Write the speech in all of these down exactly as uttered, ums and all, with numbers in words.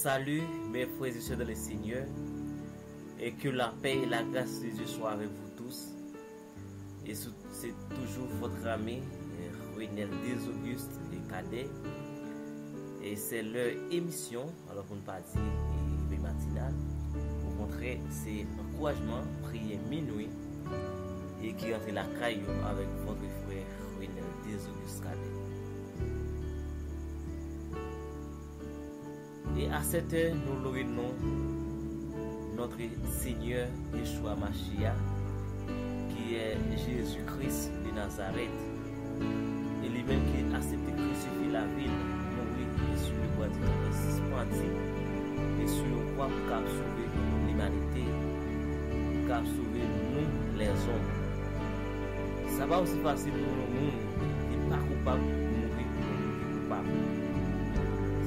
Salut, mes frères et sœurs dans le Seigneur, et que la paix et la grâce de Dieu soient avec vous tous. Et sou- c'est toujours votre ami, euh, Renel Desauguste et Cadet. Et c'est leur émission, alò pou n pa di, eh, Réveil Matinal. Okontrè, se ankourajman, priyè minwi, e ki rantre lakay yo avec votre frère Renel Desauguste Cadet. Et à cette heure, nous louons le nom notre Seigneur Yeshua Mashiach, qui est Jésus-Christ de Nazareth. E li menm ki aksepte krisifiye lavi l, mouri e sou le bwa di kanpe, sispann e sou yon kwa pou ka sove limanite, pou ka sove nou lèzòm. Sa pa osi fasil pou yon moun ki pa koupab mouri pou yon moun ki koupab.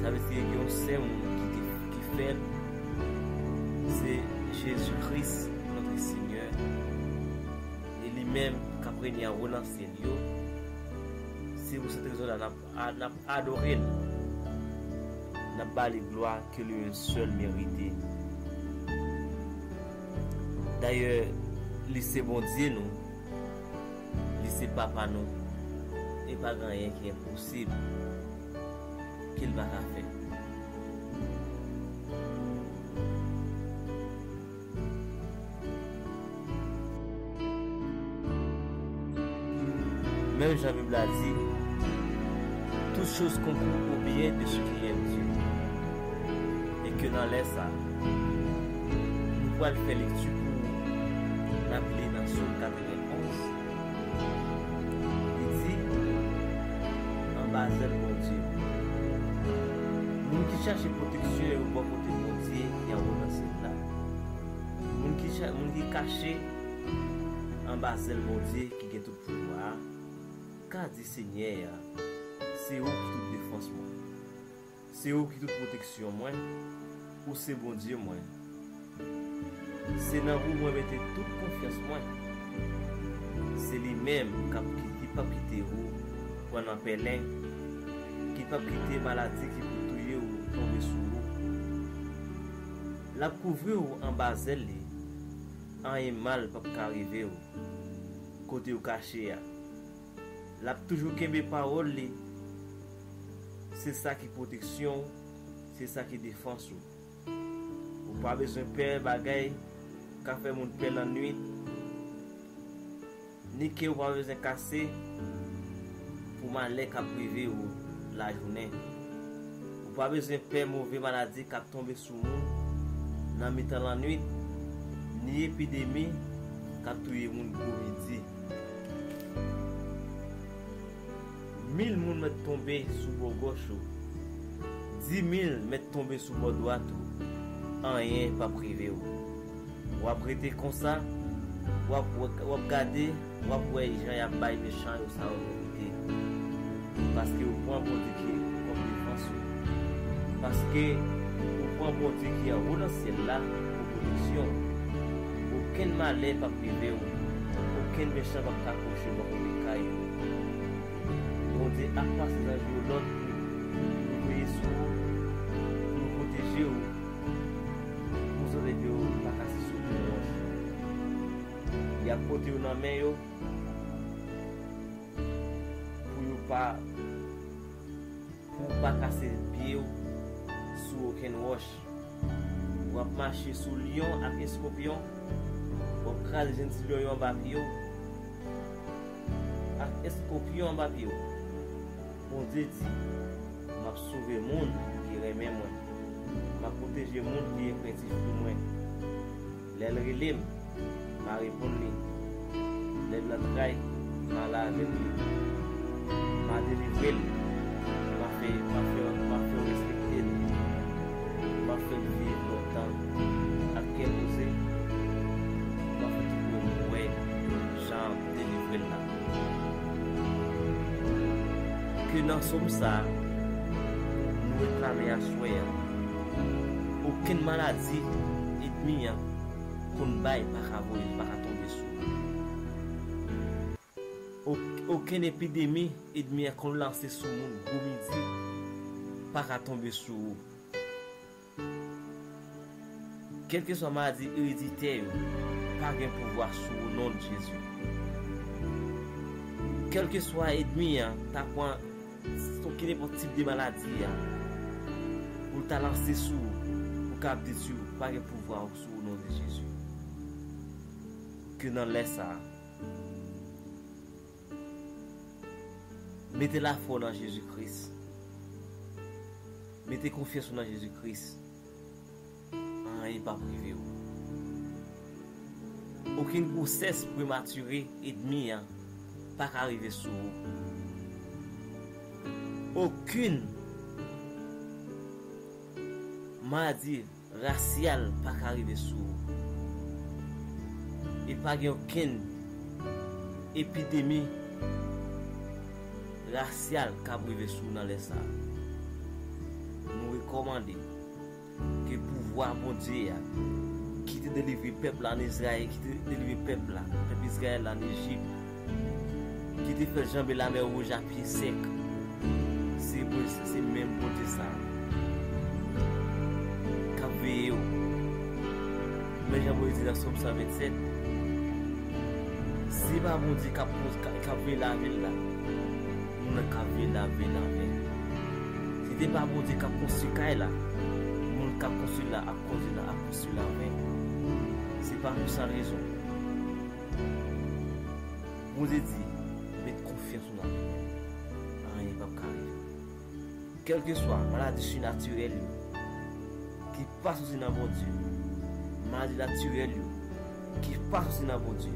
Sa vle di gen yon sèl moun ki te, ki fè l, se Jezi Kris, notre Seigneur. E li menm k ap renye anwo nan syèl yo. Se pou sèt rezon la n ap, a- n ap adore l. N ap ba li glwa ke li menm sèl merite. Dayè, li se Bondye nou, li se Papa nou, e pa gen anyen ki enposib ke l pa ka fè. Menm jan Bib la di, toutes choses concourent au bien de ceux qui aiment Dieu. E ke nan lè sa, nou pral fè lekti pou n ap li nan Sòm katrevenn onz. Li di, anba zèl Bondye. Moun ki chache pwoteksyon yo bò kote Bondye ki anwo nan syèl la. Moun ki, cha- moun ki kache anba zèl Bondye ki gen tout pouvwa a, ka di Senyè a, se ou ki tout defans mwen. Se ou ki tout pwoteksyon mwen, ou se Bondye mwen. Se nan ou mwen mete tout konfyans mwen. Se li menm k ap ki, ki p ap kite ou pran nan pèlen, ki p ap kite maladi ki pou touye ou tonbe sou ou. L ap kouvri ou anba zèl li, anyen mal p ap ka rive ou kote ou kache a. L ap toujou kenbe pawòl li. Se sa ki pwoteksyon ou, se sa ki defans ou. Ou pa bezwen pè bagay ka fè moun pè lannwit, ni ke ou pa bezwen kase pou malè k ap rive ou lajounen. Ou pa bezwen pè move maladi k ap tonbe sou moun nan mitan lannwit, ni epidemi k ap touye moun gwo midi. Mil moun mèt tonbe sou bò gòch ou, di mil mèt tonbe sou bò dwat ou, anyen p ap rive ou. W ap rete konsa, w ap, w ap gade, w ap wè jan y ap bay mechan yo sa yo merite. Paske ou pran Bondye ki kòm defans ou. Paske ou pran Bondye ki anwo nan syèl la pou pwoteksyon ou. Okenn malè p ap rive ou. Okenn mechan p ap ka kouche bò kote kay ou. Bondye ap pase zanj yo lòd pou, pou veye sou ou, pou yo pwoteje ou, pou zòrèy yo pa kase sou yon wòch. Y ap pote yo nan men yo, pou yo pa, pou w pa kase pye w sou okenn wòch. W ap mache sou lyon ak eskopyon. W ap kraze jenn ti lyon yo anba pye w, ak eskopyon anba pye w. Bondye di, m ap sove moun ki renmen mwen. M ap pwoteje moun ki ekrentif pou mwen. Lè l rele m, m a reponn li. Lè l nan tray, m a lave l li. M a delivre l. M a fè, m a fè, m a fè w respekte l. M a fè l viv lontan ak kè poze. M a fè tout moun wè jan m delivre l la. Ke nan sòm sa a, nou reklame aswè a. Okenn maladi ènmi an konn bay pa ka voye, pa ka tonbe sou ou. Ok- okenn epidemi ènmi an konn lanse sou moun gwo midi pa ka tonbe sou ou. Kèlkeswa maladi ereditè yo, pa gen pouvwa sou ou, non de Jezi. Kèlkeswa ènmi an ta pran kenenpòt tip de maladi a pou l ta lanse sou ou, pou l ka ap detwi ou, pa gen pouvwa sou ou, non de Jezi. Ke nan lè sa a, mete lafwa w nan Jezi Kris. Mete konfyans ou nan Jezi Kris. Anyen p ap rive w. Okenn gwosès prematire ènmi an pa ka rive sou ou. Okenn maladi rasyal pa ka rive sou ou. E pa gen okenn epidemi rasyal k ap rive sou ou nan lè sa a. Nou rekòmande ke pouvwa Bondye a, ki te delivre pèp la ann Izrayèl, ki te delivre pèp la, pèp Izrayèl la ann Ejip, ki te fè l janbe Lamè Wouj a pye sèk, se Bondye, se menm Bondye sa a k ap veye w. Men jan Bondye di nan Sòm san vennsèt, si pa Bondye k ap, k ap veye lavil la, moun nan k ap veye lavil la anven. Si te pa Bondye k ap konstwi kay la, moun k ap konstwi la ap konstwi la, ap konstwi la anven. Se pa pou sa rezon. Bondye di, met konfyans ou nan mwen. Anyen p ap ka rive. Kèlkeswa maladi sinatirèl yo ki pa soti nan Bondye, maladi natirèl yo ki pa soti nan Bondye,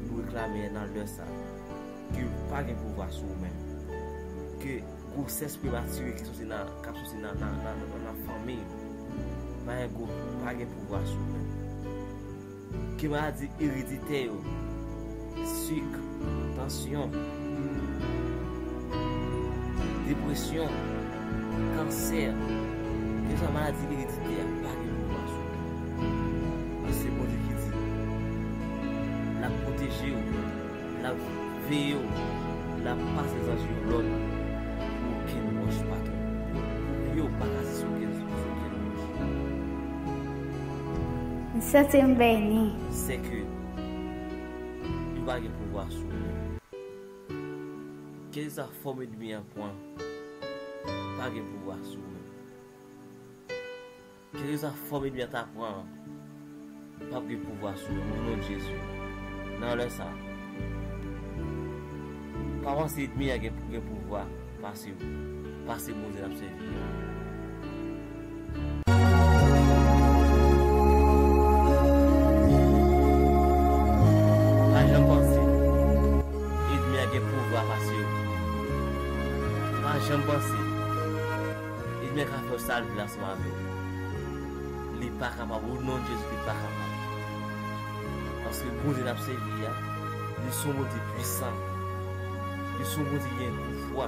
nou reklame nan lè sa a ke yo pa gen pouvwa sou ou menm. Ke gwosès prematire ki soti nan, k ap soti nan, nan, nan, nan, nan fanmi w, pa gen gwo, pa gen pouvwa sou ou menm. Ke maladi ereditè yo, sik, tansyon, depresyon, kansè, ke sa maladi ereditè a pa gen pouvwa sou ou. Paske se Bondye ki di l ap pwoteje w, l ap veye w, l ap pase zanj yo lòd pou okenn wòch pa tonbe, pou pye w pa kase sou okenn, sou okenn wòch. M santi m beni. Sèke yo pa gen pouvwa sou ou. Kèlkeswa fòm ènmi an pran, pa gen pouvwa sou ou. Kèlkeswa fòm ènmi an ta pran, p ap gen pouvwa sou ou, o non de Jezi. Nan lè sa a, pa panse ènmi an gen, gen pouvwa pase w, pase Bondye n ap sèvi a. Pa janm panse ènmi an gen pouvwa pase w. Pa janm panse ènmi an ka fè w sa l vle ansanm avè w. Li pa kapab, o non de Jezi, li pa kapab. Paske Bondye n ap sèvi a, li se yon Bondye pwisan. Li se yon Bondye ki gen pouvwa.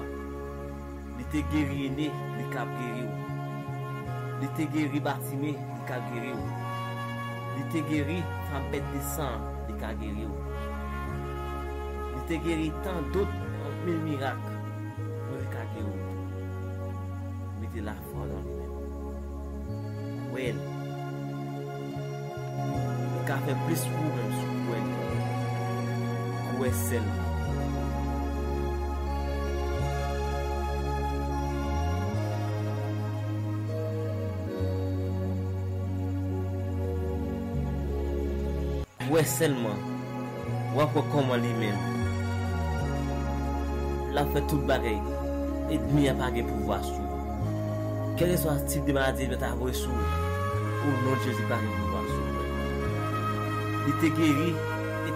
Li te geri Ene, li kab geri w. Li te geri Batime, li kab geri w. Li te geri fanm pèt de san an, li ka geri w. Li te geri tan dòt, anpil mirak, Bondye ka geri w tou. Mete lafwa w nan li menm. Kwè l. Li ka fè plis pou ou menm si w kwè l. Kwè sèlman. Kwè sèlman. W ap wè kòman li menm l ap fè tout bagay. Ènmi an pa gen pouvwa sou ou. Kèlkeswa tip de maladi ènmi an ta voye sou ou, o non de Jezi, pa gen pouvwa sou ou. Li te geri, e,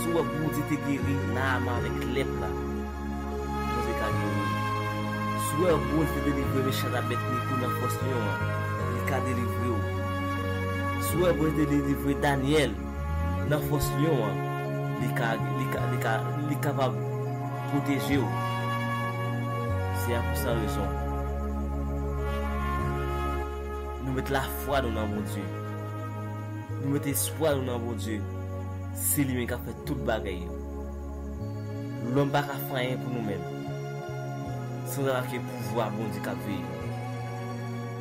si w wè Bondye te geri Naaman avèk lèp la, Bondye ka geri w. Si w wè Bondye te delivre mechan Abèdnego nan fòs lyon an, li ka delivre w. Si w wè Bondye te delivre Danyèl nan fòs lyon an, li ka, li ka, li ka, li kapab pwoteje w. Se a pou sa rezon, nou met lafwa nou nan Bondye. Nou met espwa nou nan Bondye. Se li menm k ap fè tout bagay yo. Lòm pa ka fè anyen pou nou menm. San zafè ke pouvwa Bondye k ap veye nou.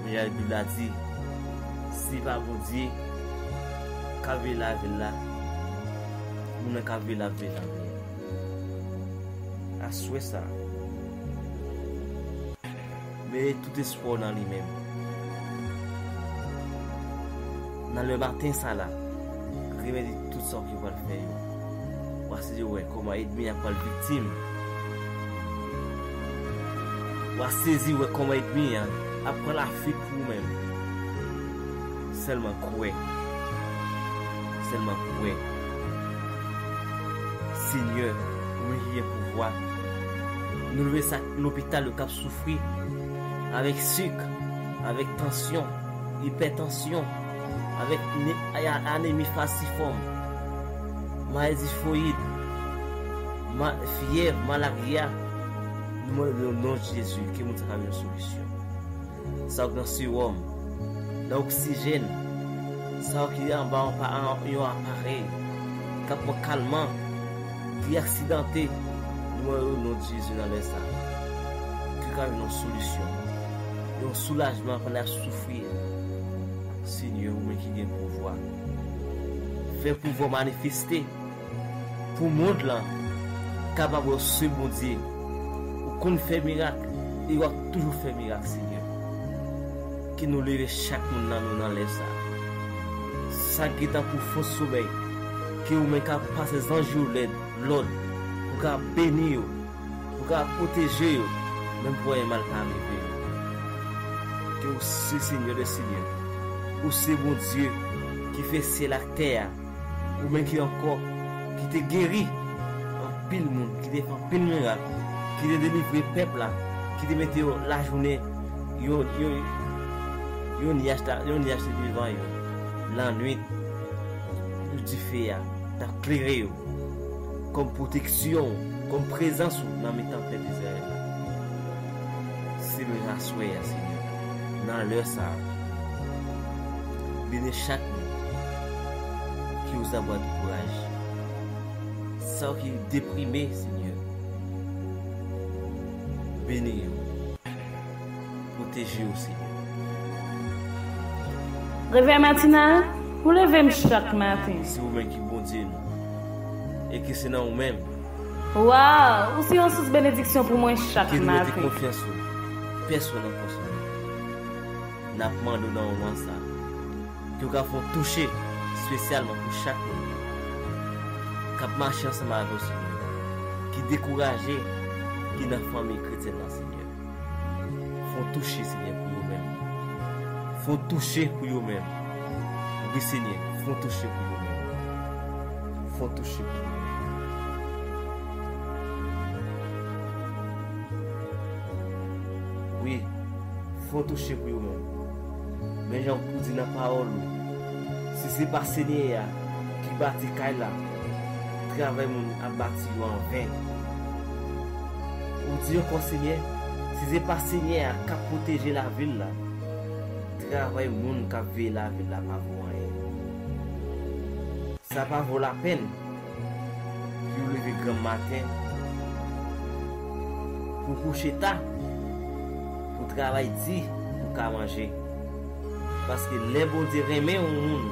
Men jan Bib la di, si pa Bondye, k ap veye lavi l la, moun nan k ap veye l ap veye lavi l. Aswè sa, mete tout espwa w nan li menm. Nan lè maten sa la, remèt li tout sa w ki pral fè yo. W a sezi wè kòman ènmi a pral viktim. W a sezi wè kòman ènmi a ap pran lafuit pou ou menm. Sèlman kwè. Sèlman kwè. Senyè, ou menm ki gen pouvwa. Nou leve sa lopital yo k ap soufri avèk sik, avèk tansyon, ipètansyon, avèk ne- a- anemi falsifòm, maladi tifoyid, ma- fyèv, malarya. Nou mande nan non Jezi ke moun sa ka jwenn solisyon. Sa yo k nan sewòm, nan oksijèn, sa yo ki anba yon pa- yon aparèy, k ap pran kalman, ki aksidante, nou mande o non de Jezi nan lè sa a. Ke ka jwenn yon solisyon, yon soulajman pandan y ap soufri a. Senyè, ou menm ki gen pouvwa, fè pouvwa w manifeste pou mond lan kapab wè w se Bondye. Ou konn fè mirak e w ap toujou fè mirak, Senyè. Ke nou leve chak moun nan nou nan lè sa a. Sa k gentan pou fon somèy, ke ou menm ka pase zanj yo lèd, lòd, pou ka beni yo, pou ka pwoteje yo, menm pou anyen mal pa rive yo. Ke ou se Senyè de senyè, ou se Bondye ki fè syèl ak tè a, ou menm ki ankò, ki te geri anpil moun, ki te fè anpil mirak, ki te delivre pèp la, ki te mete yo lajounen, yon, yon, yon nyaj ta- yon nyaj te devan yo, lannwit, yon dife a t ap klere yo, kòm pwoteksyon ou, kòm prezans ou nan mitan pèp Izrayèl la. Se lè aswè a, Senyè, nan lè sa a, beni chak moun ki aux abois de kouraj. Sa yo ki deprime, Senyè, beni yo. Pwoteje yo, Senyè. Revèy matinal, ou leve m chak maten. Se ou menm ki Bondye nou. E ke se nan ou menm. Waw, ou se yon sous benediksyon pou mwen chak maten. Ke nou mete konfyans nou. Pèsonn ankò, Senyè. N ap mande w nan moman sa a, ke w ka fè yon touche espesyalman pou chak moun k ap mache ansanm avè w, Senyè, ki dekouraje, ki nan fanmi kretyèn nan, Senyè. Fè yon touche, Senyè, pou yo menm. Fè yon touche pou yo menm. Wi, Senyè, fè yon touche pou yo menm. Fè yon touche pou yo menm. Wi, fè yon touche pou yo menm. Men jan ou di nan pawòl ou, si se pa Senyè a ki bati kay la, travay moun ap bati yo anven. Ou di ankò, Senyè, si se pa Senyè a k ap pwoteje lavil la, travay moun k ap veye lavil la pa vo anyen. Sa pa vo lapenn pou w leve granm maten, pou w kouche ta, pou w travay di, pou w ka manje. Paske lè Bondye renmen yon moun,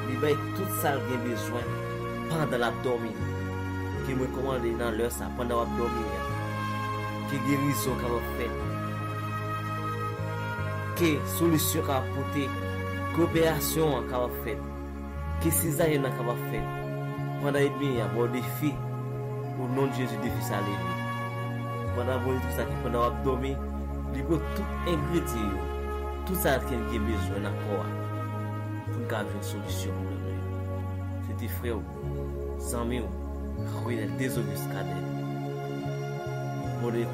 li bay tout sa l gen bezwen pandan l ap dòmi. Ke mwen kòmande nan lè sa, pandan w ap dòmi a, ke gerizon kapab fèt, ke solisyon kapab pote, ke operasyon an kapab fèt, ke sezaryen nan kapab fèt. Pandan ènmi an ba w defi, o non de Jezi, defi sa leve. Pandan Bondye di sa, ke pandan w ap dòmi, li pran tout engredyan yo, tout sa ke n gen bezwen nan kò a, pou n ka jwenn solisyon pwoblèm nou yo. Se te frè w, zanmi w, Renel Désaugiers Cadet. Mande